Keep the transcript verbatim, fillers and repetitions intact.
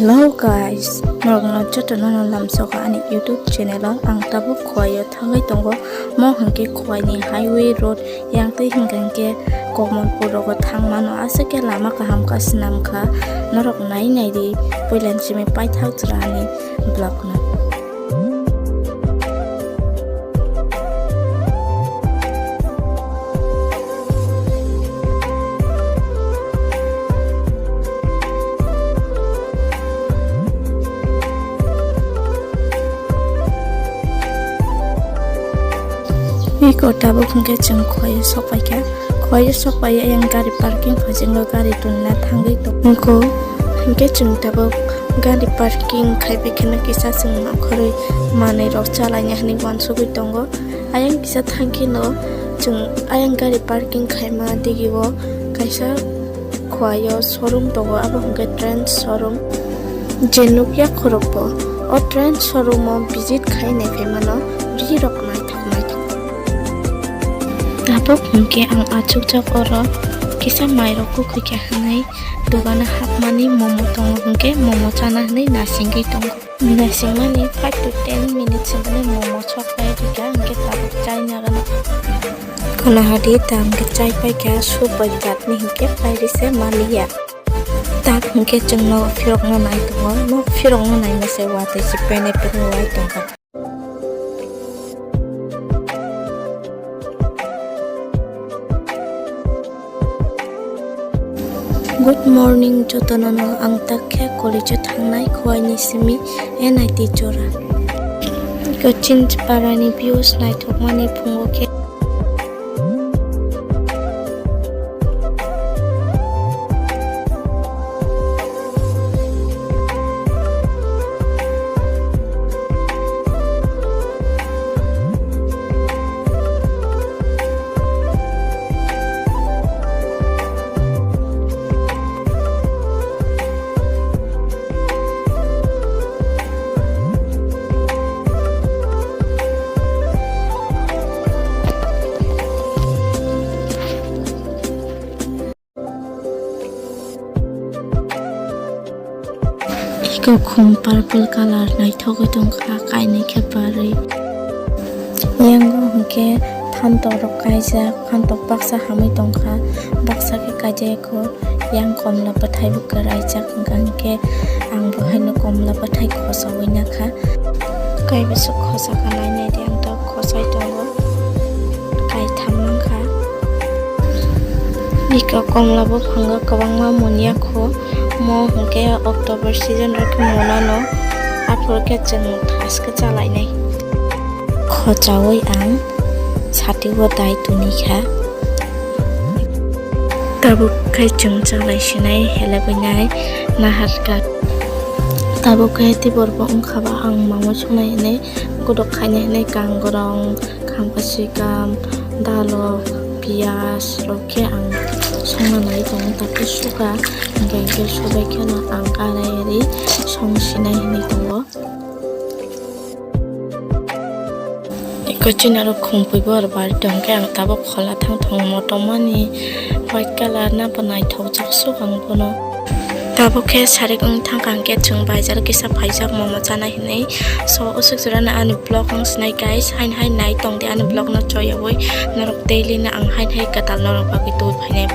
Hello guys, norokno jotono no lamsogo ani YouTube channel o. Ang tabuk Khowai o thangwi tongo, mo hwnkhe Khowai ni highway road, yang twi hwnkha hwnkhe Kamalpur rogo thang mano, aswk khe lama kaham kha, swnam kha, norok nai nai di, puila ni simi paithak jora ani vlog no. Eko tabuk hwnkhe chwng Khowai o sok paikha. Khowai o sok pai ayang gari parking phaijak no, gari tonna thangwi tongo. Hwnkhe chwng tabuk gari parking khaibai kheno kisa chwng nongkhorwi manwi rok chalaina hinwi uansugwi tongo. Ayang kisa thangkheno chwng ayang gari parking khaima digi o kaisa Khowai o showroom tongo, abo hwnkhe Trends showroom. Je nukya khorokbo o Trends showroom o visit khai naiphai mano, ri rok naithok naithok. Tabuk hwnkhe ang achukjak oro kisa mairok kukhwikha hwnwi dogano hapmani, momo tongo hwnkhe momo chana hwnwi naisingwi tongo. Naisingmani five to ten minutes hwnkhe momo sok pai rikha, hwnkhe tabuk chai nagano. Khwna hadi ta hwnkhe chai paikha, soup bai chutney hwnkhe pairi se maliya. Tak hwnkhe chwngno phirokno nai tongo, no phirokno naina se watwi se penai penai wai tongkha. Good morning jotono no, ang tak khe college o thangnai Khowai ni simi N I T jora. Eko Chinchipara ni views naithokmani phungo khe. Eko khum purple colour naithogwi tongkha, kainwi khe barwi. Yango hwnkhe phantok rok kaijak, phantok baksa hamwi tongkha, baksa khe kaijak eko. Yang komla bwthai bo kwraijak, hwnkha hwnkhe ang bo haino komla bwthai khosaui nakha. Kaibo se khosa kha, nai nai di, ang to khosai tongo, kaitham mankha. Eko komla buphango kwbangma munya kho, mo hwnkhe October season rok khe munano, aphuru khe chwng thaskhe chalainai. Khochaui ang sati o dai tuni kha. Tabuk khe chwng chalai sinai, helebwinai naharkha. Tabuk khe tibor bo wngkha ba, ang mamo swngnai hinwi, godok khainai hinwi kangrong, khamkasikam, dalok, piyaj rok khe ang songna nai tongo. Tabuk suka, hwnkhe hwnkhe subai kheno ang arai ri song sinai hinwi tongo. Eko chini aro khum pui bo aro bari tong khe ang tabuk khola thang thang motom mani white colour na bo naithok jak sok ang bono. Tabuk khe sarik wng thang kha hwnkhe chwng baizar kisa phaijak momo chana hinwi. So, usuk jora no ani vlog wng sinai guys, hain hain nai tong di ani vlog no choyaui norok daily no ang hain hai kwtal norok bagwi tubui phainai.